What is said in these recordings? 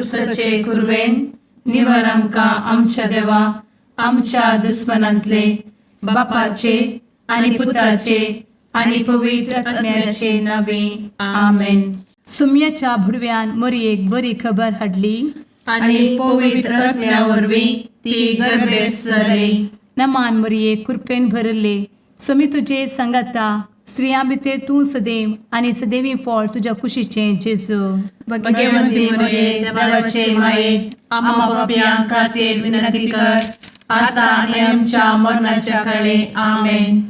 कुर्साचे कुरवेन निवर आमकां आमच्या देवा आमच्या दुस्मनांतले बापाचे आनी पुताचे आनी पवित्र आत्म्याचे नावे. आमेन. सुम्याच्या भुडव्यान मोरयेक बरी खबर हाडली. आनी पवित्र आत्म्या वरवीं ती गर्भेस्त जाली. नमान मोरये, कृपेन भरले, स्वामी तुजे सांगाता, स्त्रियां भितर तूं सदैव आनी सदैवी फळ तुज्या कुशीचें जेजू. भगवंती मरिये, देवाचे माये, आम्हा पापयां खातीर विनंती कर, आता आनी आमच्या मरणाच्या काळी. आमेन.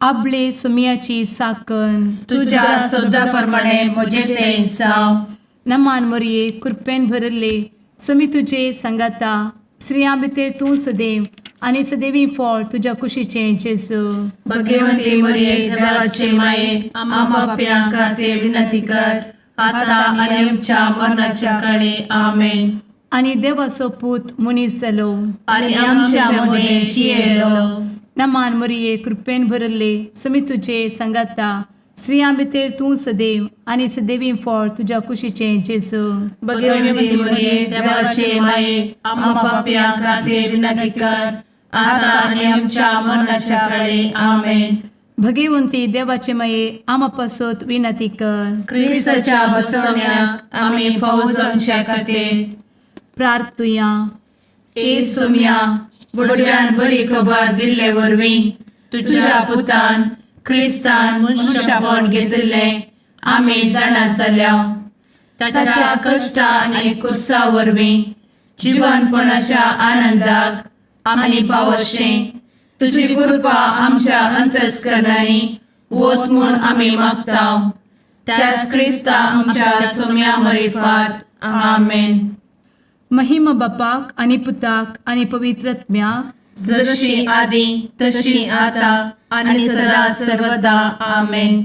आबले सुम्याची साकन. तुझ्या शब्दा प्रमाणे म्हजे ते जावं. नमान मोरये, कृपेन भरले, स्वामी तुजे सांगाता, स्त्रियां भितर तूं सदैव आनी सदैवी फळ तुज्या कुशीचें जेजू. भगवंती मरिये, देवाचे माये, आम्हा पापयां खातीर विनंती कर, आता आनी आमच्या मरणाच्या काळी. आमेन. आनी देवाचो पूत मनीस जालो आनी आमच्या मदें जियेलो. नमान मोरये, कृपेन भरले, स्वामी तुजे सांगाता, स्त्रियां भितर तूं सदैव आनी सदैवी फळ तुज्या कुशीचें जेजू. भगवंती मरिये, देवाचे माये, आम्हा पापयां खातीर विनंती कर, आता आनी आमच्या मरणाच्या काळी. आमेन. भगवंती देवाचे माये, आमा पासत विनंती कर. क्रिस्ताच्या बसवण्याक आमी फावो जावच्या खातीर. प्रार्थुया. ए सोम्या, बुडव्यान बरी खबर दिल्ले वरवीं तुझ्या पुतान क्रिस्तान मनुष्यपण घेतिल्लें आमी जाणा जाल्या. ताच्या कश्टा आनी कुर्सा वरवीं जिवनपणाच्या आनंदाक आमी पावशें तुजी कृपा आमच्या अंतस्करणांनी वत म्हूण आमी मागता, त्याच क्रिस्ता आमच्या सोम्या मरिफात. आमेन. महिमा बापाक आनी पुताक आनी पवित्र आत्म्याक. जशी आदी तशी आता आणि सदा सर्वदा. आमेन.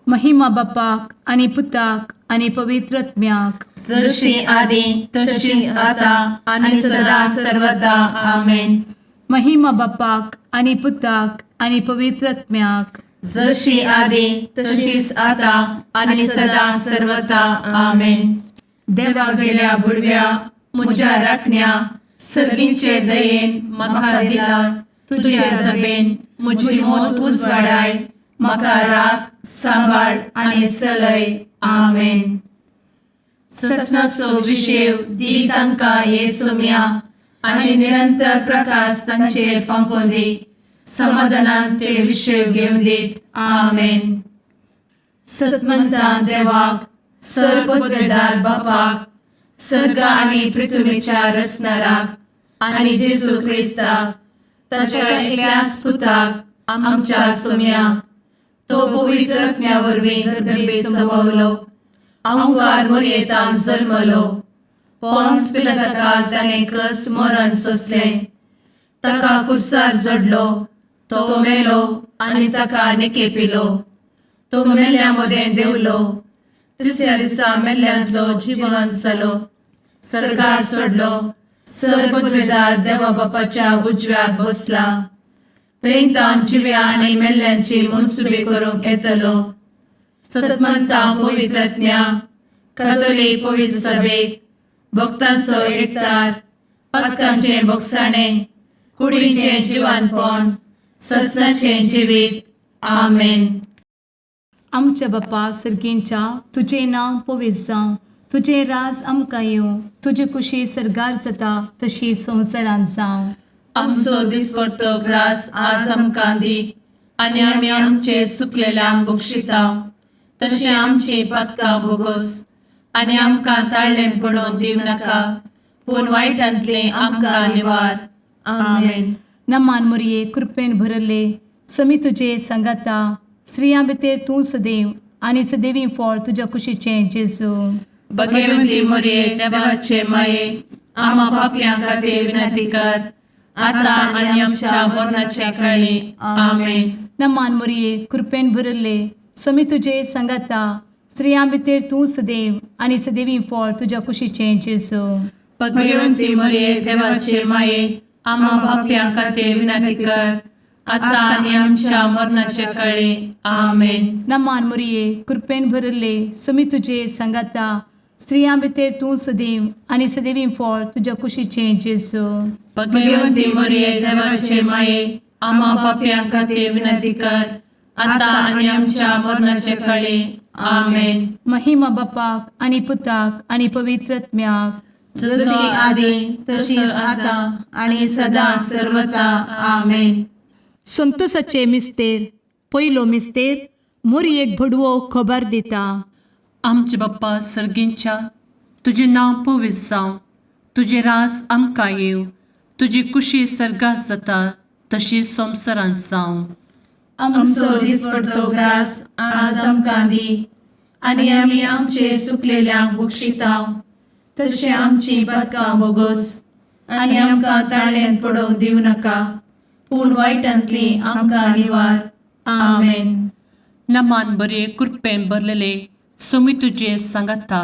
महिमा बापाक आनी पुताक आनी पवित्र आत्म्याक. जशी आदी तशीच आता आणि सदा सर्वदा. आमेन. महिमा बापाक आनी पुताक आनी पवित्र आत्म्याक. जशी आदी तशीच आता आणि सदा सर्वदा. आमेन. देवा गेल्या बुडव्या म्हज्या राखण्या, सर्गींचे दयेन म्हाका दिला तुझे दबेन म्हजी मोत उजवाडाय, म्हाका राख, सांबाळ आनी चलय. आमेन. ससनाचो विशेव दी तांकां हे सोम्या आनी निरंतर प्रकाश तांचेर फांकोवन दी, समाधानान ते विशेव घेवन दीत. आमेन. सतमंतान देवाक, सर्वपदवेदार बापाक, सर्ग आनी पृथ्वीच्या रचणाराक आनी जेजू क्रिस्ताक ताच्या एकल्याच पुताक आमच्या सोम्याक, तो पवित्र आत्म्या वरवीं गर्भे संभवलो, अंकार मोरयेतान जल्मलो, पोन्स पिलाताकाल ताणें कस मरण सोंसलें, ताका कुर्सार जडलो, तो मेलो आनी ताका निकेपिलो, तो मेल्ल्या मदें देंवलो, तिसऱ्या दिसा मेल्ल्यांतलो जिवन जालो, सर्गार चडलो, सर्वपदवेदार देवा बापाच्या उजव्याक बसला, थंय तावन जिव्या आनी मेल्ल्यांची मनसुबी करूंक येतलो. सतमंता पवित्रज्ञा कथोलीक पवित्र सभेक, भक्तांचो एकतार, पातकांचें भोगसाणें, कुडीचें जिवानपण, ससनाचें जिवीत. आमेन. आमच्या बापा सर्गींच्या, तुजें नांव पवित्र जावं, तुजें राज आमकां येवं, तुजी कुशी सर्गार जाता तशी संवसारांत जावं. आमचो दिसपडतो ग्रास आज आमकां दी आनी आमी आमचे चुकलेल्यांक बक्षिता तशें आमची पातकां भोगोस आनी आमकां ताळ्ळें पडोवन दिवं नाका, पूण वायटांतलें आमकां निवार. आमेन. नमान मोरये, कृपेन भरले, समी तुजे सांगाता, स्त्रियां भितर तूं सदैव आनी सदैवी फळ तुज्या कुशीचें जेजू. भगवती मोरये, देवाचे माये, आम्हा पापयां खातीर विनंती कर, आता आनी आमच्या मरणाच्या काळी. आमेन. नमान मोरये, कृपेन भरले, समी तुजे सांगाता, स्त्रियां भितर तूं सदैव आनी सदैवी फळ तुज्या कुशीचें जेजू. भगवती मोरये, देवाचे माये, आम्हा पापयां खातीर विनंती कर, आता आनी आमच्या मरणाच्या काळी. आमेन. नमान मोरये, कृपेन भरले, समी तुजे सांगाता, स्त्रियां भितर तूं सदैव आनी सदैवी फळ तुज्या कुशीचें जेजू. भगवती मरिये, देवाचे माये, आम्हा पापयां खातीर विनंती कर, आता आनी आमच्या मरणाचे कळी. आमेन. महिमा बापाक आनी पुताक आनी पवित्र आत्म्याक. जशी आदी तशीच आता आणि सदा सर्वता. आमेन. संतोषाचे मिस्तेर. पयलो मिस्तेर, मोरयेक भडवो खबर दिता. आमचे बाप्पा सर्गींच्या, तुजें नांव पवित्र जावं, तुजें रास आमकां येवं, तुजी कुशी सर्गात जाता तशी संवसारांत जावं. आमचो दिसपडतो ग्रास आज आमकां दी आनी आमी आमचे सुकलेल्यांक बक्षितांव तशें आमची पदकां बोगोस आनी आमकां ताळ्यान पडोवंक दिवं नाका, पूण वायटांतली आमकां निवार. आमेन. नमान बरे, कृपेन भरलेले, सोमी तुजे सांगाता,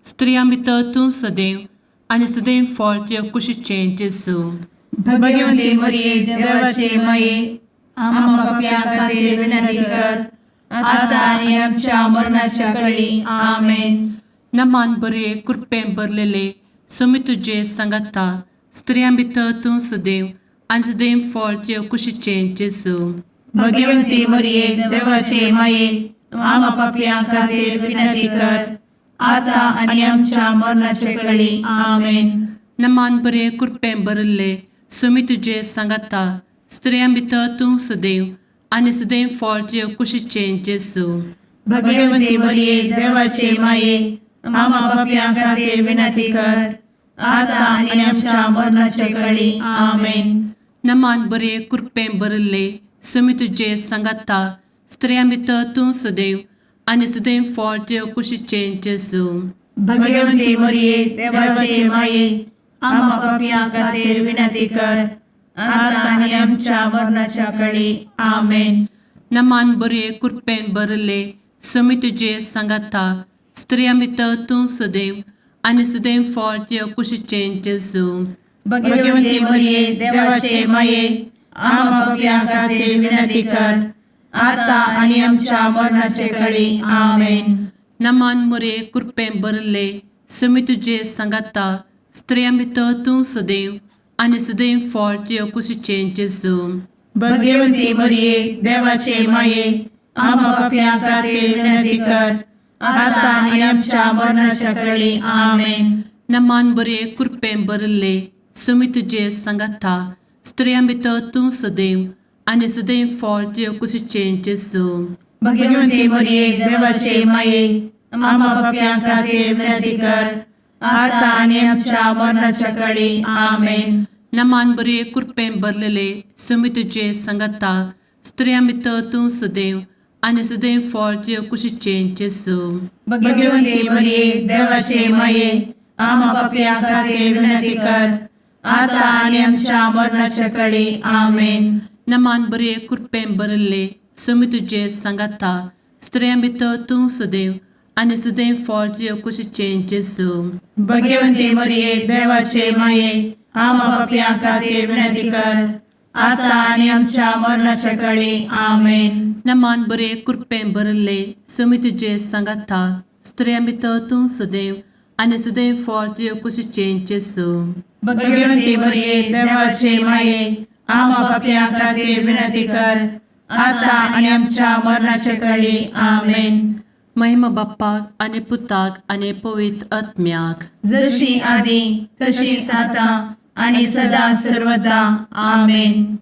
स्त्रियां भितर तूं सदैव आनी सदैव फळ तुजे कुशीचें जेजू. भगवती मरिये, देवाचे माये, आम्हा पापयां खातीर विनंती कर, आता आनी आमच्या मरणाच्या कळी. आमेन. नमान बरे, कृपेन भरलेले, सोमी तुजे सांगाता, स्त्रियां भितर तूं सदैव आनी सदैव फळ तुजे कुशीचें जेजू. भगवती मरिये, देवाचे माये, आम्हा पापयां खातीर विनंती कर, आता आनी आमच्या मरणाचे कळी. आमेन. नमान बरे, कृपेन भरिल्ले, सोमी तुजे सांगाता, स्त्रियां भितर तूं सदैव आनी सदैव फळ तुजे कुशीचें जेजू. भगवती मरिये, देवाचे माये, आम्हा पापयां खातीर विनंती कर, आता आनी आमच्या मरणाचे कळी. आमेन. नमान बरे, कृपेन भरिल्ले, सोमी तुजे सांगाता, स्त्रियां भितर तूं सदैव आनी सदैव फळ तुजे कुशीचें जेजू. भगवती मरिये, देवाचे माये, आम्हा पापयां खातीर विनंती कर, आता आनी आमच्या मरणाच्या कळी. आमेन. नमान बरे, कृपेन भरिल्ले, सोमी तुजे सांगाता, स्त्रियां भितर तूं सदैव आनी सदैव फळ तुजे कुशीचें जेजू. भगवती मरिये, देवाचे माये, आम्हा पापयां खातीर विनंती कर, आता आनी आमच्या मरणाचे कळी. आमेन. नमान मोरे, कृपेन भरिल्ले, सोमी तुजे सांगाता, स्त्रियां भितर तूं सदैव आनी सदैव फळ तुजे कुशीचें जेजू. भगवती मरिये, देवाचे माये, आम्हा पापयां खातीर विनंती कर, आता आनी आमच्या मरणाच्या कळी. आमेन. नमान बरे, कृपेन भरिल्ले, सोमी तुजे सांगाता, स्त्रियां भितर तूं सदैव आनी सदैव फळ तुजे कुशीचें जेजू. भगवती मरिये, देवाचे माये, आम्हा पापयां खातीर विनंती कर, आता आनी आमच्या मरणाच्या कळी. आमेन. नमान बरे, कृपेन भरलेले, सोमी तुजे सांगाता, स्त्रियां भितर तूं सदैव आनी सदैव फळ तुजे कुशीचें जेजू. भगवती मरिये, देवाचे माये, आम्हा पापयां खातीर विनंती कर, आता आनी आमच्या मरणाच्या कळी. आमेन. नमान बरे, कृपेन भरिल्ले, सोमी तुजे सांगाता, स्त्रियां भितर तूं सदैव आनी सदैव फळ तुजे कुशीचें जेजू. भगवती मरिये, देवाचे माये, आम्हा पापयां खातीर विनंती कर, आता आनी आमच्या मरणाच्या कळी. आमेन. नमान बरे, कृपेन भरिल्ले, सोमी तुजे सांगाता, स्त्रियां भितर तूं सदैव आनी सदैव फळ तुजे कुशीचें जेजू. भगवती मरिये, देवाचे माये, आम्हा पापयां खातीर विनंती कर, आता आनी आमच्या मरणाच्या कळी. आमेन. महिमा बाप्पाक आनी पुताक आनी पवित्र आत्म्याक. जशी आदी तशीच आता आणि सदा सर्वदा. आमेन.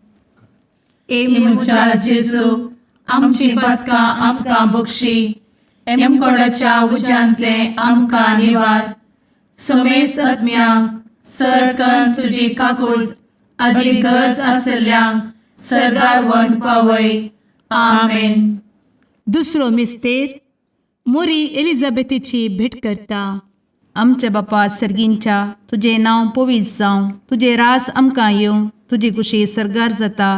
ए म्हज्या जेजू, आमची पदकां आमकां बक्षी, एमकोडाच्या उज्यांतले आमकां निवार, समेस्त आत्म्यांक सरकन तुजी काकूळ आदी गरज आसल्ल्यांक सर्गार वन पावय. आमेन. दुसरो मिस्तेर, मोरी एलिझाबेथीची भेट करता. आमच्या बापा सर्गींच्या, तुजें नांव पवित्र जावं, तुजें रास आमकां येवं, तुजी कुशी सर्गार जाता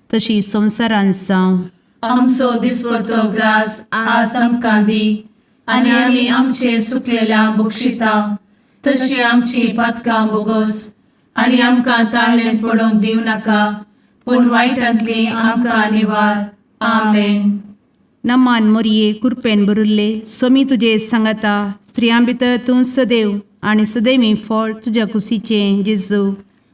तशी संवसारांत जावं. आमचो दिसपडतो ग्रास आज आमकां दी आनी आमी आमचे सुकलेल्या बक्षिता तशी आमची पातकां बोगोस आनी आमकां ताळ्ळें पडोवंक दिवं नाका, पूण वायटांतली आमकां निवार. आमेन. नमान मोरये, कुरपेन भरिल्ले, स्वामी तुजे सांगाता, स्त्रियां भितर तूं सदैव आनी सदैवी फळ तुज्या कुशीचें जेजू.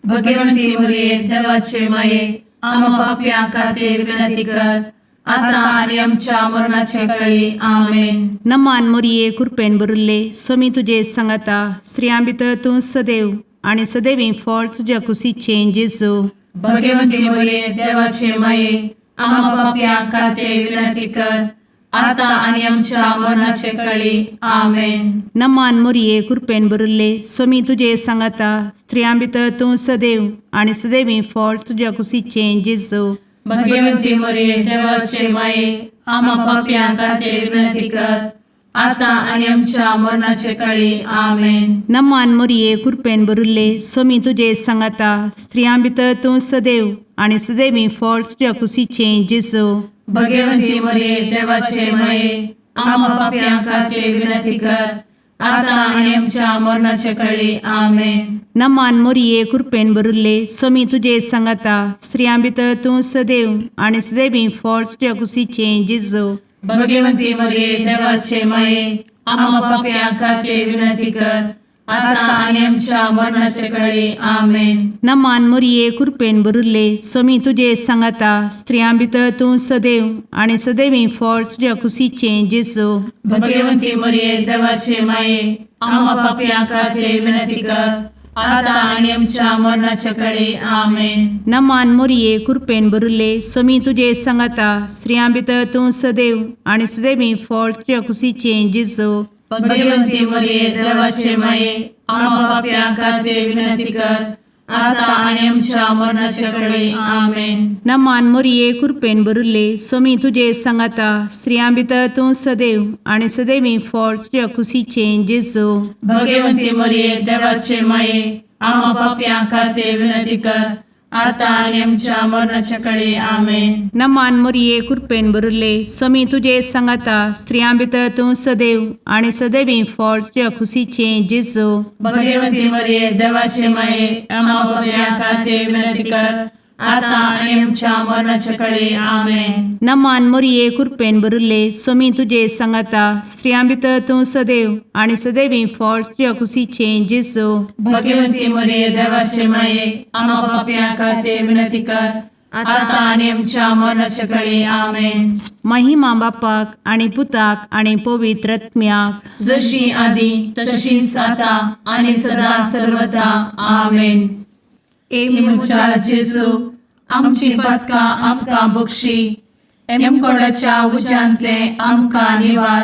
भगवंती मरिये देवाचे माये, आम्हा पापयां खातीर विनंती कर, आता आनी आमच्या मरणाचे कळी. आमेन. नमान मोरये, कृपेन भरिल्ले, स्वामी तुजे सांगाता. स्त्रियां भितर तूं सदैव आनी सदैवी फळ तुज्या कुशीचें जेजू. भगवंती मरिये देवाचे माये, आम्हा पापयां खातीर विनंती कर, आता आनी आमच्या मरणाचे कळी. आमेन. नमान मोरये, कृपेन भरिल्ले, स्वामी तुजे सांगाता. स्त्रियां भितर तूं सदैव आनी सदैवी फळ तुज्या कुशीचें जेजू. भगवंती मरिये देवाचे माये, आम्हा पापयां खातीर विनंती कर, आता आनी आमच्या मरणाचे कळी. आमेन. नमान मोरये, कृपेन भरिल्ले, स्वामी तुजे सांगाता. स्त्रियां भितर तूं सदैव आनी सदैवी फळ तुज्या कुशीचें जेजू. भगवंती मरिये देवाचे माये, आम्हा पापयां खातीर विनंती कर, आता आनी आमच्या मरणाचे कळी. आमेन. नमान मोरये, कृपेन भरिल्ले, स्वामी तुजे सांगाता. स्त्रियां भितर तूं सदैव आनी सदैवी फळ तुज्या कुशीचें जेजू. भगवंती मरिये देवाचे माये, आम्हा पापयां खातीर विनंती कर, आता आनी आमच्या मरणाचे कळी. आमेन. नमान मोरये, कृपेन भरिल्ले, स्वामी तुजे सांगाता. स्त्रियां भितर तूं सदैव आनी सदैवी फळ तुज्या कुशीचें जेजू. भगवंती मरिये देवाचे माये, आम्हा पापयां खातीर विनंती कर, आता आनी आमच्या मरणाचे कळी. आमेन. नमान मोरये, कृपेन भरिल्ले, स्वामी तुजे सांगाता. स्त्रियां भितर तूं सदैव आनी सदैवी फळ तुज्या कुशीचें जेजू. भगवंती मरिये देवाचे माये, आम्हा पापयां खातीर विनंती कर, आता आनी आमच्या मरणाचे कळी. आमेन. नमान मोरये, कृपेन भरिल्ले, स्वामी तुजे सांगाता. स्त्रियां भितर तूं सदैव आनी सदैवी फळ तुज्या कुशीचें जेजू. भगवंती मरिये देवाचे माये, आम्हा पापयां खातीर विनंती कर, आता आनी आमच्या मरणाच्या कळी. आमेन. नमान मोरये, कृपेन भरिल्ले, स्वामी तुजे सांगाता. स्त्रियां भितर तूं सदैव आनी सदैवी फळ तुज्या कुशीचें जेजू. भगवंती मरिये देवाचे माये, आम्हा पापयां खातीर विनंती कर, आता आनी आमच्या मरणाच्या कळी. आमेन. नमान मोरये, कृपेन भरिल्ले, स्वामी तुजे सांगाता. स्त्रियां भितर तूं सदैव आनी सदैवी फळ तुज्या कुशीचें जेजू. भगवंती मरिये देवाचे माये, आम्हा पापयां खातीर विनंती कर, आता आनी आमच्या मरणाच्या कळी. आमेन. महिमा बापाक आनी पुताक आनी पवित्र आत्म्याक, जशी आदी तशीच आता आनी सदा सर्वदा. आमेन. ए म्हज्या जेजू, आमची पातकां आमकां बक्षी, एमकोडाच्या उज्यांतले आमकां निवार,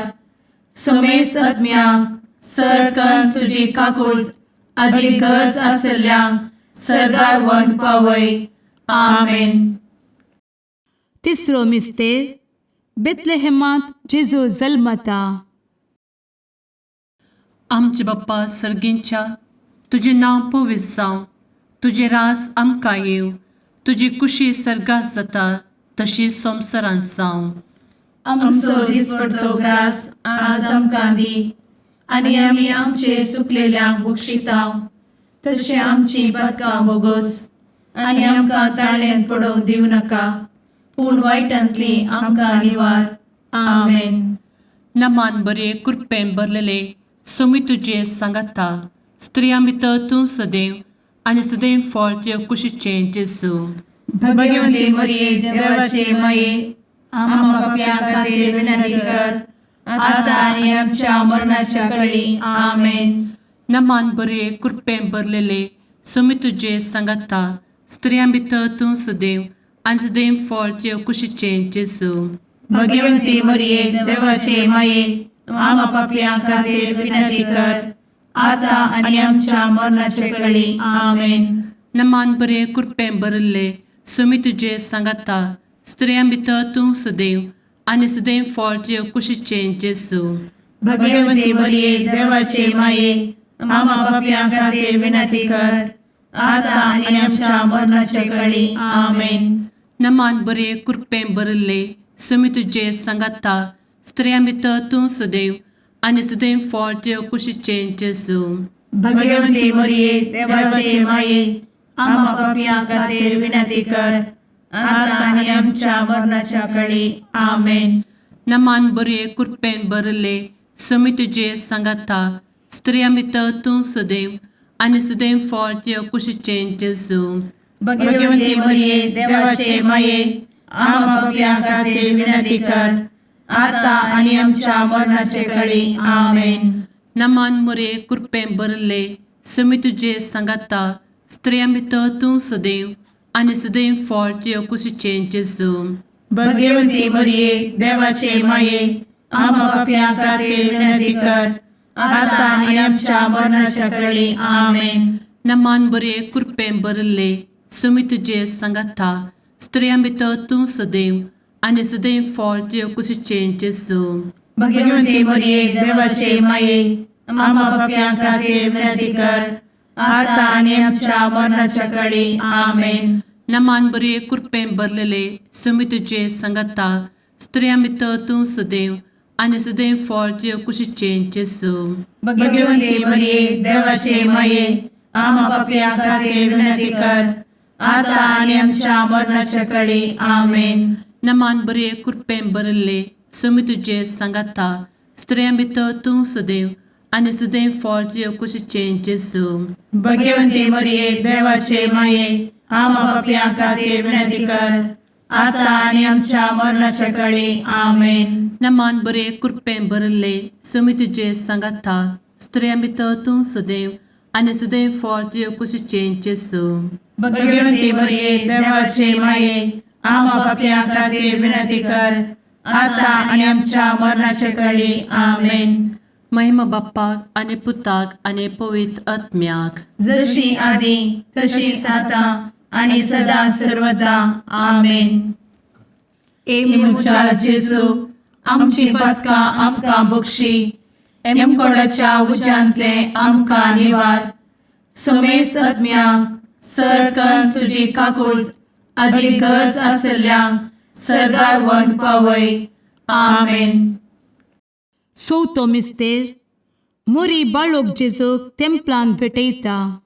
समेस्त आत्म्यांक सरकन तुजी काकूट आदी गरज आसल्ल्यांक सर्गार व्हरून पावय. आमेन. तिसरो मिस्तेर, बेतलेहेमांत जेजू जल्मता. आमचे बाप्पा सर्गींच्या, तुजें नांव पवित्र जावं, तुजें राज आमकां येवं, तुजी कुशी सर्गात जाता तशी संवसारांत जावं. आमचो दिसपडतो ग्रास आज आमकां दी, आनी आमी आमचे सुकलेल्यांक बक्षितांव, तशें आमची पातकां बोगोस, आनी आमकां ताळ्यान पडोवंक दिवं नाका, पूण वायटांतली आमकां निवार. आमेन. नमान बरे, कृपेन भरलेले, सोमी तुजे सांगाता, स्त्रियां भितर तूं सदैव आनी सदैव फळ तुजे कुशीचें जेजू. भगवंती मरिये देवाचे माये, आम्हा पापयां खातीर विनंती कर, आता आनी आमच्या मरणाच्या कळी. आमेन. नमान बरे, कृपेन भरलेले, सोमी तुजे सांगाता, स्त्रियां भितर तूं सदैव आनी सदैव फळ तुजे कुशीचें जेजू. भगवंती मरिये देवाचे माये, आम्हा पापयां खातीर विनंती कर, आता आनी आमच्या मरणाच्या कळी. आमेन. नमान बरे, कृपेन भरिल्ले, सोमी तुजे सांगाता, स्त्रियां भितर तूं सदैव आनी सदैव फळ तुजे कुशीचें जेजू. भगवंती मरिये देवाचे माये, आम्हा पापयां खातीर विनंती कर, आता आनी आमच्या मरणाच्या कळी. आमेन. नमान बरे, कृपेन भरिल्ले, सोमी तुजे सांगाता, स्त्रियां भितर तूं सदैव आनी सदैव फळ तुजे कुशीचें जेजू. भगवंती मरिये देवाचे माये, आम्हा पापयां खातीर विनंती कर, आता आनी आमच्या मरणाच्या कळी. आमेन. नमान बरे, कृपेन भरिल्ले, समी तुजे सांगाता स्त्रियां भितर तूं सदैव आनी सदैव फळ तुज्या कुशीचें जेजू. भगवती मरिये, देवाचे माये, आम्हा पापयां खातीर विनंती कर, आता आनी आमच्या मरणाचे कळी. आमेन. नमान मुरे कृपें भरले, समी तुजे सांगाता स्त्रियां भितर तूं सदैव आनी सदैव फळ तुज्या कुशीचें जेजू. भगवती मरिये, देवाचे माये, आम्हा पापयां खातीर विनंती कर, आता आनी आमच्या मरणाच्या कळी. आमेन. नमान बरे कृपें भरले, समी तुजे सांगाता स्त्रियां भितर तूं सदैव आनी सदैव फळ तुज्या कुशीचें जेजू. भगवती मरिये, देवाचे माये, आम्हा पापयां खातीर विनंती कर, आता आनी आमच्या मरणाच्या कळी. आमेन. नमान बरे कृपें भरलेले, समी तुजे सांगाता स्त्रियां भितर तूं सदैव आनी सदैव फळ तुज्या कुशीचें जेजू. भगवती मरिये, देवाचे माये, आम्हा पापयां खातीर विनंती कर, आता आनी आमच्या मरणाच्या कळी. आमेन. नमान बरे कृपें भरले, समी तुजे सांगाता स्त्रियां भितर तूं सदैव आनी सदैव फळ तुज्या कुशीचें जेजू. भगवती मरिये, देवाचे माये, आम्हा पापयां खातीर विनंती कर, आता आनी आमच्या मरणाच्या कळी. आमेन. नमान बरे कृपें भरले, समी तुजे सांगाता स्त्रियां भितर तूं सदैव आनी सदैव फळ तुज्या कुशीचें जेजू. भगवती मरिये, देवाचे माये, आम्हा पापयां खातीर विनंती कर, आता आनी आमच्या मरणाच्या कळी. आमेन. महिमा बाप्पाक आनी पुताक आनी पवित्र आत्म्याक, जशी आदी तशीच आता आणि सदा सर्वदा. आमेन. ए म्हज्या जेजू, आमची पातकां आमकां बक्षी, एमकोडाच्या उज्यांतले आमकां निवार, समेस्त आत्म्यांक सरकन तुजी काकूळ आदी गरज आसल्ल्यांक सर्गार व्हरून पावय. आमेन. चवथो मिस्तेर. मुरी बाळोक जेजूक तेंपलान भेटयता.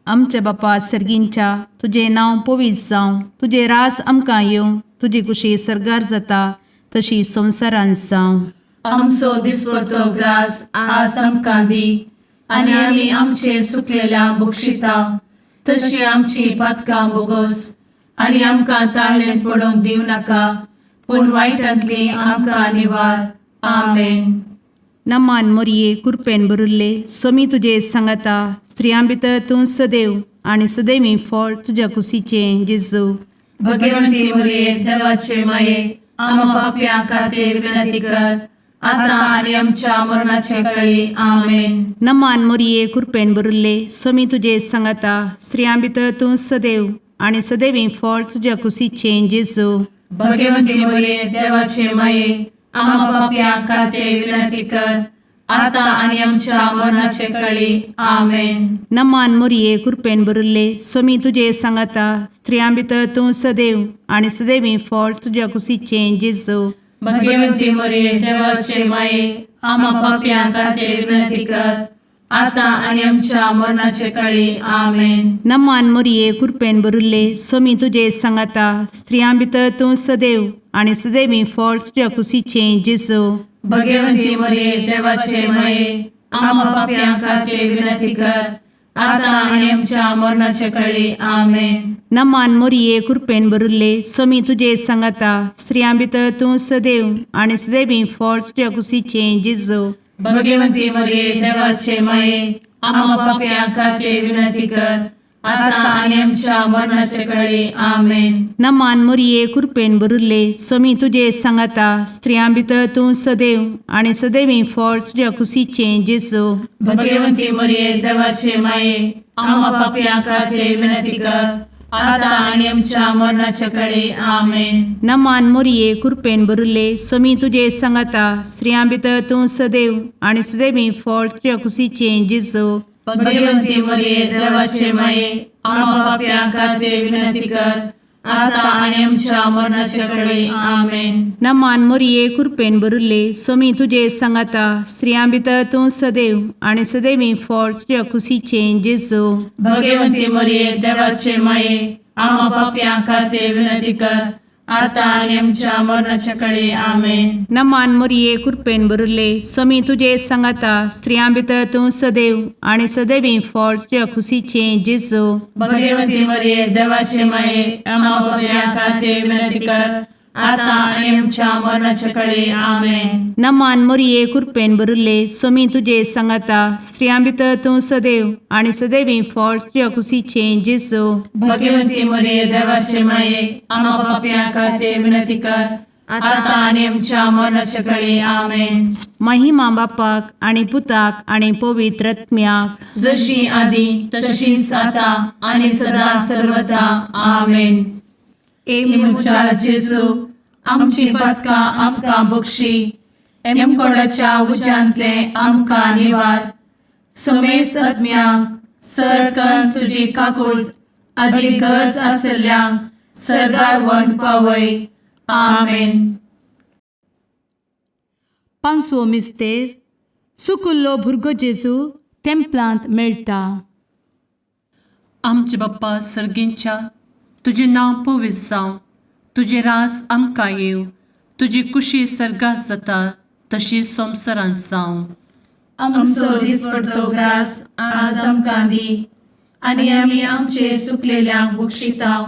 आमच्या बापा सर्गींच्या, तुजें नांव पवित्र जावं, तुजें रास आमकां येवं, तुजी कुशी सर्गार जाता तशी संवसारांत जावं. आमचो दिसपडतो ग्रास आज आमकां दी आनी आमी आमचे सुकलेल्या बक्षिता तशी आमची पातकां बोगोस आनी आमकां ताळणेंत पडोवंक दिवं नाका, पूण वायटांतली आमकां निवार. आमेन. नमान मोरये, कुरपेन भरिल्ले, सोमी तुजे सांगाता, स्त्रियां भितर तूं सदैव आनी सदैवी फळ तुज्या कुशीचें जेजू. भगवंती मरिये, देवाचे माये, आम्हा पापयां खातीर विनंती कर, आता आनी आमच्या मरणाचे कळी. आमेन. नमान मोरये, कुरपेन भरिल्ले, सोमी तुजे सांगाता, स्त्रियां भितर तूं सदैव आनी सदैवी फळ तुज्या कुशीचें जेजू. भगवंती मरिये, देवाचे माये, आम्हा पापयां खातीर विनंती कर, आता आनी आमच्या मरणाचे कळी. आमेन. नमान मोरये, कुरपेन भरिल्ले, सोमी तुजे सांगाता, स्त्रियां भितर तूं सदैव आनी सदैवी फळ तुज्या कुशीचें जेजू. भगवंती मरिये, देवाचे माये, आम्हा पापयां खातीर विनंती कर, आता आनी आमच्या मरणाचे कळी. आमेन. नमान मोरये, कुरपेन भरिल्ले, सोमी तुजे सांगाता, स्त्रियां भितर तूं सदैव आनी सदैवी फळ तुज्या कुशीचें जेजू. भगवंती मरिये, देवाचे माये, आम्हा पापयां खातीर विनंती कर, आता आनी आमच्या मरणाचे कळी. आमेन. नमान मोरये, कुरपेन भरिल्ले, सोमी तुजे सांगाता, स्त्रियां भितर तूं सदैव आनी सदैवी फळ तुज्या कुशीचें जेजू. भगवंती मरिये, देवाचे माये, आम्हा पापयां खातीर विनंती कर, आता आनी आमच्या मरणाचे कळी. आमेन. नमान मोरये, कुरपेन भरिल्ले, सोमी तुजे सांगाता, स्त्रियां भितर तूं सदैव आनी सदैवी फळ तुज्या कुशीचें जेजू. भगवंती मरिये, देवाचे माये, आम्हा पापयां खातीर विनंती कर, आता आनी आमच्या मरणाचे कळी. आमेन. नमान मोरये, कुरपेन भरिल्ले, सोमी तुजे सांगाता, स्त्रियां भितर तूं सदैव आनी सदैवी फळ तुज्या कुशीचें जेजू. भगवंती मरिये, देवाचे माये, आम्हा पापयां खातीर विनंती कर, आता आनी आमच्या मरणाचे कळी. आमेन. नमान मोरये, कुरपेन भरिल्ले, सोमी तुजे सांगाता, स्त्रियां भितर तूं सदैव आनी सदैवी फळ तुज्या कुशीचें जेजू. भगवंती मरिये, देवाचे माये, आम्हा पापयां खातीर विनंती कर, आतां आनी आमच्या मरणाच्या कडे आमेन. नमान मोरये, कृपेन भरिल्ले, स्वामी तुजे सांगाता. स्त्रियां भितर तूं सदैव आनी सदैवी फळ तुज्या खुशीचें जेजू. भगवती मरिये, देवाचे माये, आम्हा पापयां खातीर विनंती कर, आतां आनी आमच्या मरणाच्या कडे आमेन. नमान मोरये, कृपेन भरिल्ले, स्वामी तुजे सांगाता. स्त्रियां भितर तूं सदैव आनी सदैवी फळ तुज्या खुशीचें जेजू. भगवती मरिये, देवाचे माये, आम्हा पापयां खातीर विनंती कर, आतां आनी आमच्या मरणाच्या कडे आमेन. महिमा बापाक आनी पुताक आनी पवित्र आत्म्याक. जशी आदी तशीच आता आणि सदा सर्वदा आमेन. ए म्हज्या जेजू, आमची पातकां आमकां बक्षी, एमकोडाच्या उज्यांतले आमकां निवार, समेस्त आत्म्यांक सरकन तुजी काकूळ आदी गरज आसल्ल्यांक सरगार व्हरून पावय. आमेन. पांचवो मिस्तेर, सुकुल्लो भुरगो जेजू तेंपलांत मेळटा. आमचे बाप्पा सर्गींच्या, तुजें नांव पवित्र जावं, तुजें रास आमकां येवं, तुजी कुशी सर्गात जाता तशी संवसारांत जावं. आमचो दिसपडतो ग्रास आज आमकां दी, आनी आमी आमचे सुकलेल्यांक बक्षितांव,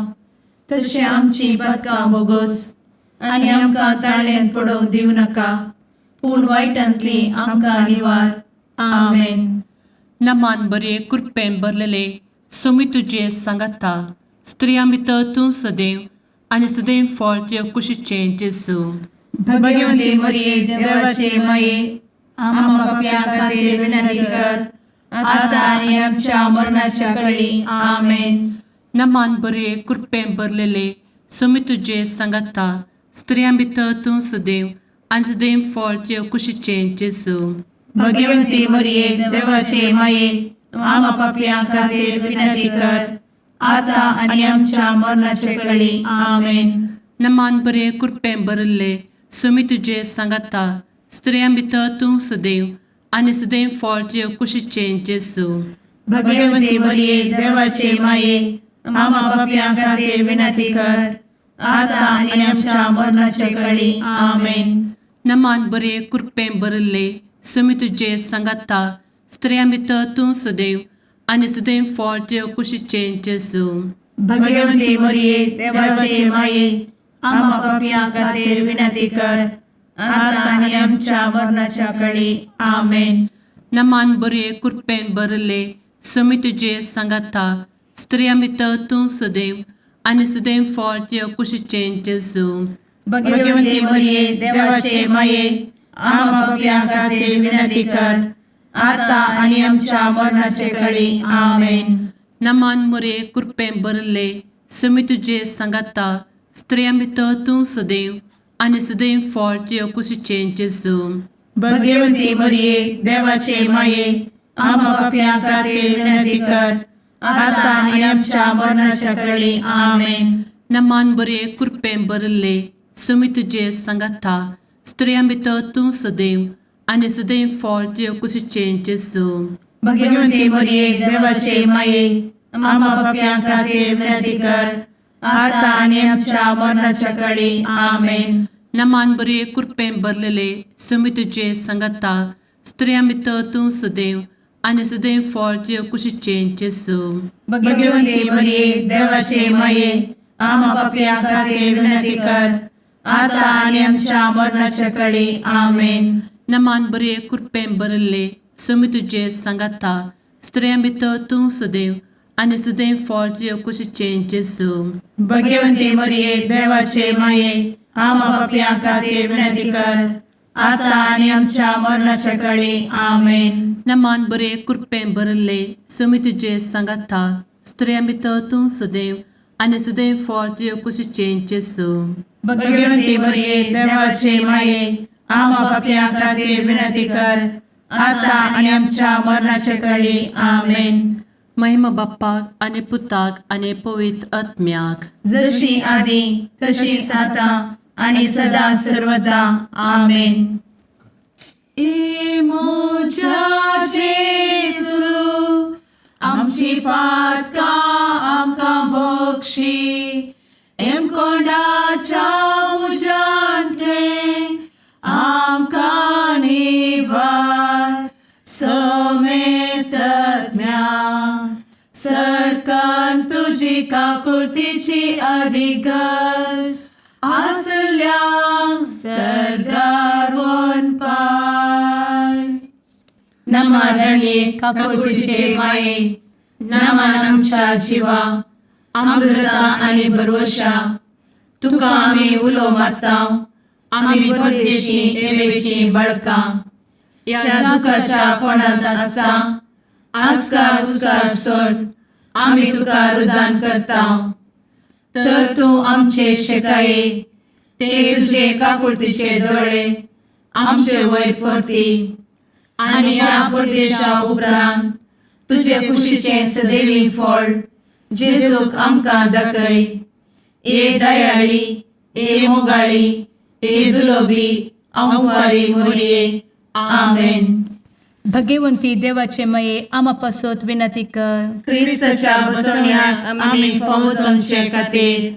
तशें आमची पातकां बोगोस, आनी आमकां ताळ्यान पडोवंक दिवं नाका, पूण वायटांतली आमकां निवार. आमेन. नमान बरे, कृपेन भरलेले, सोमी तुजे सांगाता. स्त्रियां भितर तूं सदैव आनी सदैव फळ तुज्या कुशीचें जेजू. भगवती मरिये, देवाचे माये, आम्हा पापयां खातीर विनंती कर, आतां आनी आमच्या मरणाच्या कळी. आमेन. नमान बरे, कृपेन भरलेले, सोमी तुजे सांगाता. स्त्रियां भितर तूं सदैव आनी सदैव फळ तुज्या कुशीचें जेजू. भगवती मरिये, देवाचे माये, आम्हा पापयां खातीर विनंती कर, आतां आनी आमच्या मरणाचे कळी. आमेन. नमान बरे, कृपेन भरिल्ले, सुमी तुजे सांगाता. स्त्रियां भितर तूं सदैव आनी सदैव फळ तुज्या कुशीचें जेजू. भगवती मरिये, देवाचे माये, आम्हा पापयां खातीर विनंती कर, आतां आनी आमच्या मरणाचे कळी. आमेन. नमान बरे, कृपेन भरिल्ले, सुमी तुजे सांगाता. स्त्रियां भितर तूं सदैव आनी सदैव फळ तुज्या कुशीचें जेजू. भगवती मरिये, देवाचे माये, आम्हा पापयां खातीर विनंती कर, आतां आनी आमच्या मरणाच्या कळी. आमेन. नमान बरे, कृपेन भरिल्ले, सुमी तुजे सांगाता. स्त्रियां भितर तूं सदैव आनी सदैव फळ तुज्या कुशीचें जेजू. भगवती मरिये, देवाचे माये, आम्हा पापयां खातीर विनंती कर, आतां आनी आमच्या मरणाचे कळी. आमेन. नमान मुरे, कृपेन भरिल्ले, सुमी तुजे सांगाता. स्त्रियां भितर तूं सदैव आनी सदैव फळ तुज्या कुशीचें जेजू. भगवती मरिये, देवाचे माये, आम्हा पापयां खातीर विनंती कर, आतां आनी आमच्या मरणाच्या कळी. आमेन. नमान बरे, कृपेन भरिल्ले, सुमी तुजे सांगाता. स्त्रियां भितर तूं सदैव आनी सदैव फळ तुज्या कुशीचें जेजू. भगवती मरिये, देवाचे माये, आम्हा पापयां खातीर विनंती कर, आतां आनी आमच्या मरणाच्या कळी. आमेन. नमान बरे, कृपेन भरलेले, सुमी तुजे सांगाता. स्त्रियां भितर तूं सदैव आनी सदैव फळ तुज्या कुशीचें जेजू. भगवती मरिये, देवाचे माये, आम्हा पापयां खातीर विनंती कर, आतां आनी आमच्या मरणाच्या कळी. आमेन. नमान बरे, कृपेन भरिल्ले, सुमी तुजे सांगाता. स्त्रियां भितर तूं सदैव आनी सदैव फळ तुज्या कुशीचें जेजू. भगवती मरिये, देवाचे माये, आम्हा पापयां खातीर विनंती कर, आतां आनी आमच्या मरणाच्या कळी. आमेन. नमान बरे, कृपेन भरिल्ले, सुमी तुजे सांगाता. स्त्रियां भितर तूं सदैव आनी सदैव फळ तुज्या कुशीचें जेजू. भगवती मरिये, देवाचे माये, आम्हा पापयां खातीर विनंती कर, आतां आनी आमच्या मरणाच्या कळी. आमेन. महिमा बाप्पाक आनी पुताक आनी पवित्र आत्म्याक. जशी आदी तशीच आतां आणि सदा सर्वदा. आमेन. ए म्हज्या जेजू, आमची पातकां आमकां बक्षी, एमकोंडाच्या तुजी काकुळतीची अधिक गरज आसल्यांक सर्गार वनपाय. नमा रणये काकुळतीचे माये, नमन आमच्या जिवा, अमृता आनी भरवशा, तुका आमी उलो मारता, आमी परदेशी एवेची बळकां ह्या दुखाच्या कोणांत आसता आस्कार उस्कार सोड आमी तुका रुदान करता, तर तूं आमचे शेकाये ते तुजे काकुळतीचे दोळे आमचे वयर परती आनी ह्या परदेशा उपरांत तुजे कुशीचें सदैवी फळ जेजूक आमकां दाखय. ए दयाळी, ए मोगाळी, ए दुलोबी अंवारी मोरये, आमेन. भगवंती देवाचे मये आमा पासत विनंती कर. क्रिस्ताच्या बसवण्याक आमी फावो जावचे खातीर.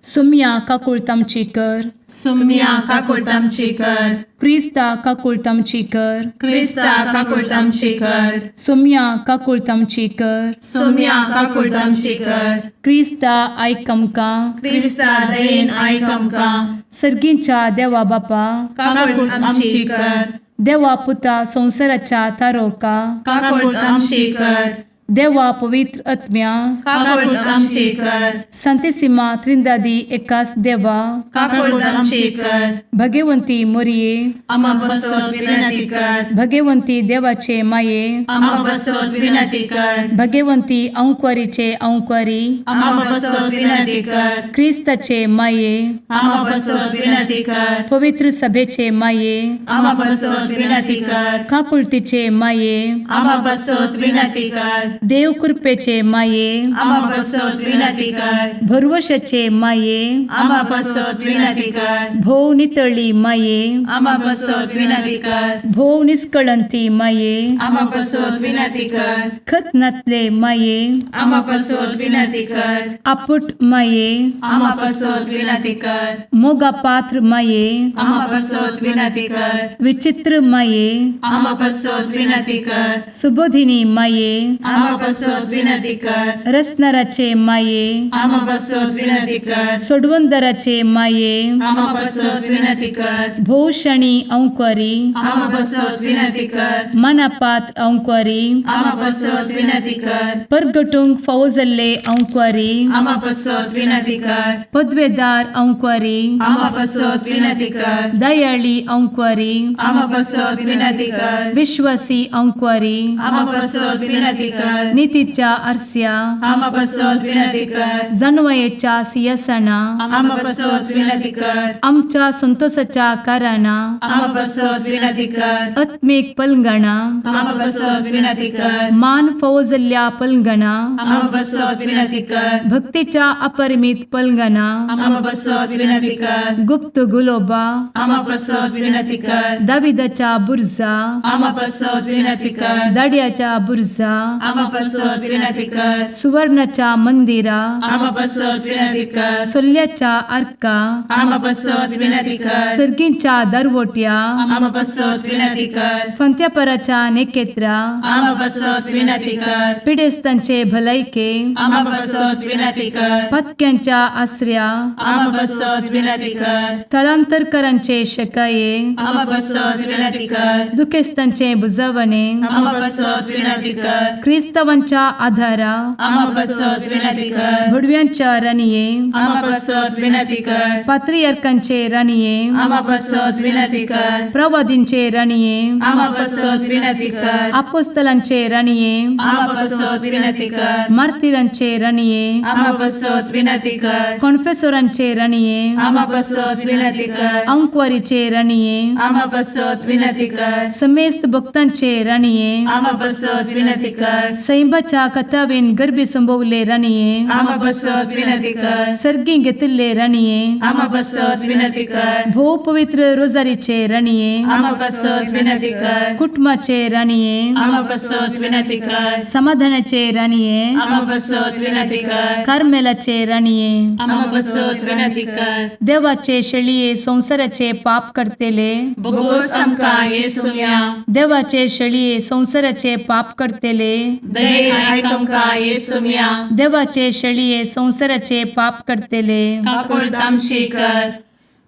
सुम्या काकुळत आमची कर. सुम्या काकुळट आमची कर. क्रिस्ता काकुळत आमची कर. क्रिस्ता काकुळट आमची कर. सुम्या काकुळत आमची कर. सुम्या काकुळट आमची कर. क्रिस्ता आयक आमकां. क्रिस्ता दयेन आयक आमकां. सर्गींच्या देवा बापा, काकुळट आमची कर. देवा पुता संवसाराच्या तारोका, काकुळट आमची कर. देवा पवित्र आत्म्या, काकुळट आमची कर. संतेसिमा त्रिंदादी एकास देवा, काकुळट आमची कर. भगवंती मोरये, आमा बसत विनंती कर. भगवंती देवाचे माये, आमा बसत विनंती कर. भगवंती अंक्वारीचे अंक्वारी, आमा बसत विनंती कर. क्रिस्ताचे माये, आमा बसत विनंती कर. पवित्र सभेचे माये, आमा बसत विनंती कर. काकुळतीचे माये, आमा बसत विनंती कर. देव कृपेचे माये, आमा बसत विनंती कर. भरवशाचे माये, आमा बसत विनंती कर. भोव नितळी माये, आमा बसत विनंती कर. भोव निष्कळंती माये, आमा बसत विनंती कर. खत नातले माये, आमा बसत विनंती कर. आपुट माये, आमा बसत विनंती कर. मोगा पात्र माये, आमा बसत विनंती कर. विचित्र माये, आमा बसत विनंती कर. सुबोधिनी माये, आमा बसत विनंती कर. रसनाराचे माये, आमा बसत विनंती कर. सोडवंदराचे माये, आमा बसत विनंती कर. भोवशणी अंक्वारी, आमा बसत विनंती कर. मनापात्र अंक्वारी, आमा बसत विनंती कर. परगटूंक फावो जाल्ले अंक्वारी, आमा बसत विनंती कर. पदवेदार अंक्वारी, आमा बसत विनंती कर. दयाळी अंक्वारी, आमा बसत विनंती कर. विश्वासी अंक्वारी, आमा बसत विनंती कर. नितीच्या आरस्या, आमा बसत विनंती कर. जानवयेच्या सियासना, आमा बसत विनंती कर. आमच्या संतोषाच्या कारणां, आमा बसत विनंती कर. आत्मीक पलंगणा, आमा बसत विनंती कर. मान फावो जाल्ल्या पलंगणा, आमा बसत विनंती कर. भक्तीच्या अपरिमित पलंगणा, आमा बसत विनंती कर. गुप्त गुलोबा, आमा बसत विनंती कर. दाविदाच्या बुर्जा, आमा बसत विनंती कर. दाड्याच्या बुर्जा, आमा बसत विनंती कर. सुवर्णाच्या मंदिरा, आमा बसत विनंती कर. सोल्ल्याच्या आर्का, आमा बसत विनंती कर. सर्गींच्या दरवट्या, आमा बसत विनंती कर. फंत्यापराच्या नेकेत्रा, आमा बसत विनंती कर. पिडेस्तांचे भलायके, आमा बसत विनंती कर. पत्क्यांच्या आसऱ्या, आमा बसत विनंती कर. थळांतरकरांचे शकाये, आमा बसत विनंती कर. दुखेस्तांचे बुजवणे, आमा बसत विनंती कर. क्रिस्तावांच्या आधारा, आमा बसत विनंती कर. भडव्यांच्या राणये, आमा बसत विनंती कर. पात्रियार्कांचे राणये, आमा बसत विनंती कर. प्रवादींचे राणये, आमा बसत विनंती कर. आपोस्तलांचे राणये, आमा बसत विनंती कर. मार्तिरांचे राणये, आमा बसत विनंती कर. कॉन्फेसोरांचे राणये, आमा बसत विनंती कर. अंक्वारीचे राणये, आमा बसत विनंती कर. समेस्त भक्तांचे राणये, आमा बसत विनंती कर. सैंबाच्या कथावेन गर्भी संभवले राणये, आमा बसत विनंती कर. सर्गी घेतिल्ले राणये, आमा बसत विनंती कर. भोव पवित्र रोजारीचे राणये, आमा बसत विनंती कर. कुटुंबाचे राणये, आमा बसत विनंती कर. समाधानाचे राणये, आमा बसत विनंती कर. कार्मेलाचे राणये, आमा बसत विनंती कर. देवाचे शेळये संवसाराचे पाप करतेले, बोगोस आमकां येसुया. देवाचे शेळये संवसाराचे पाप करतेले, दयेन आयक आमकां येसुम्या. देवाचे शेळये संवसाराचे पाप करतले, काकुळट आमची कर.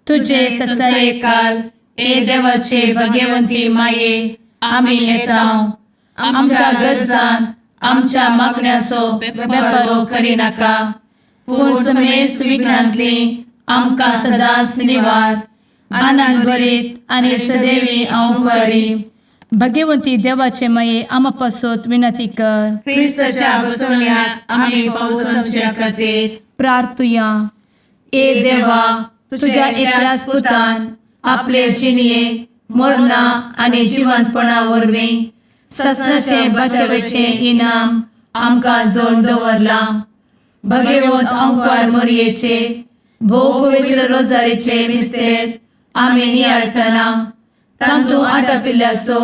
तुझे तुझे ससाये ससायकाल ए देवाचे भगवंती माये, आमी येता. आमच्या गरजान आमच्या मागण्याचो बेपर्वो करिनाका, पूण समेस्त विघ्नांतली आमकां सदांच निवार. आनंद भरीत आनी सदैवी हांव बरी. भगवंती देवाचे माये, आमा पासत विनंती कर. क्रिस्ताच्या बसवण्याक आमी पावसाच्या खातीर. प्रार्थुया. ए देवा, तुझ्या एकल्याच पुतान आपले जिणये मरणा आनी जिवंतपणा वरवीं ससनाचे बचावेचें इनाम आमकां जोड दवरलां. भगवंत अंकार मोरयेचे भोव पवित्र रोजारीचे मिस्तेर आमी नियाळटना तांतू आटापिल्ल्याचो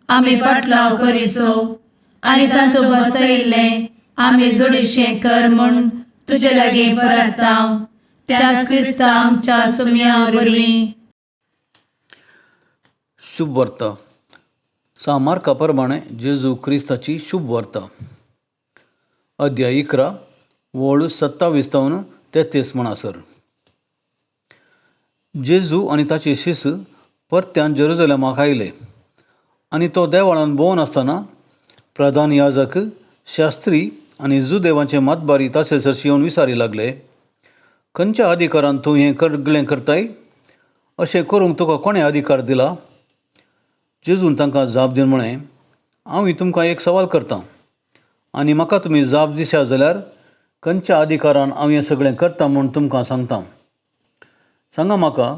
आमी पाटलाव करिसो आनी तांतू बसयिल्लें आमी जोडीशें कर म्हूण तुजे लागीं परताव, त्याच क्रिस्ता आमच्या सुम्या वरवीं. शुभ वार्ता सा मार्का प्रमाणे जेजू क्रिस्ताची शुभ वार्ता, अध्याय 11 वळ 27 तावन 33 म्हणसर. जेजू आनी ताचे शिस परत्यान जेरुजलेमाक आयले आनी तो देवळान भोंवन आसतना प्रधान याजक, शास्त्री आनी जुदेवांचे मतबारी ताचे सरशी येवन विचारी लागले, खंयच्या अधिकारान तूं हें सगळें करताय? अशें करूंक तुका कोणें अधिकार दिला? जेजून तांकां जाप दिवन म्हळें, हांव तुमकां एक सवाल करतां आनी म्हाका तुमी जाप दिशात जाल्यार खंयच्या अधिकारान हांव हें सगळें करतां म्हूण तुमकां सांगता. सांगा म्हाका,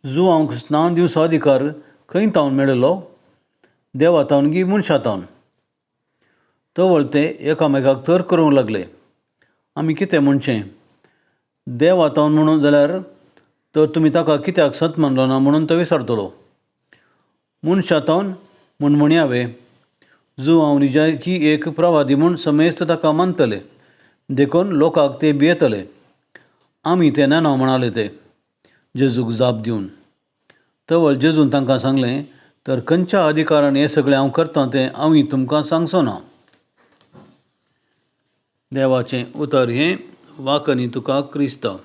जुवांक स्नान दिवचो अधिकार खंय तावन मेळिल्लो, देवा तावन गी मनशा तावन? तवळ ते एकामेकाक तर करूंक लागले, आमी कितें म्हणचें? देवा तावन म्हणून जाल्यार तर तुमी ताका कित्याक सत मानलो ना म्हणून तो विचारतलो. मनशा तावन म्हूण म्हणयावे, जुवांव निजायकी एक प्रवादी म्हूण समेस्त ताका मानतले, देखून लोकांक ते भियेतले. आमी ते नेना म्हणाले ते जेजूक जाप दिवन. तवळ जेजून तांकां सांगलें, तर खंयच्या अधिकारान हें सगळें हांव करतां तें हांवूय तुमकां सांगचो ना. देवाचें उतर हें. वाकनी तुका क्रिस्ता.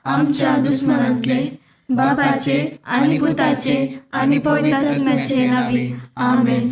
आमच्या दुस्मनांतले बापाचे आनी पुताचे आनी पवित्र आत्म्याचे नांवी आमेन.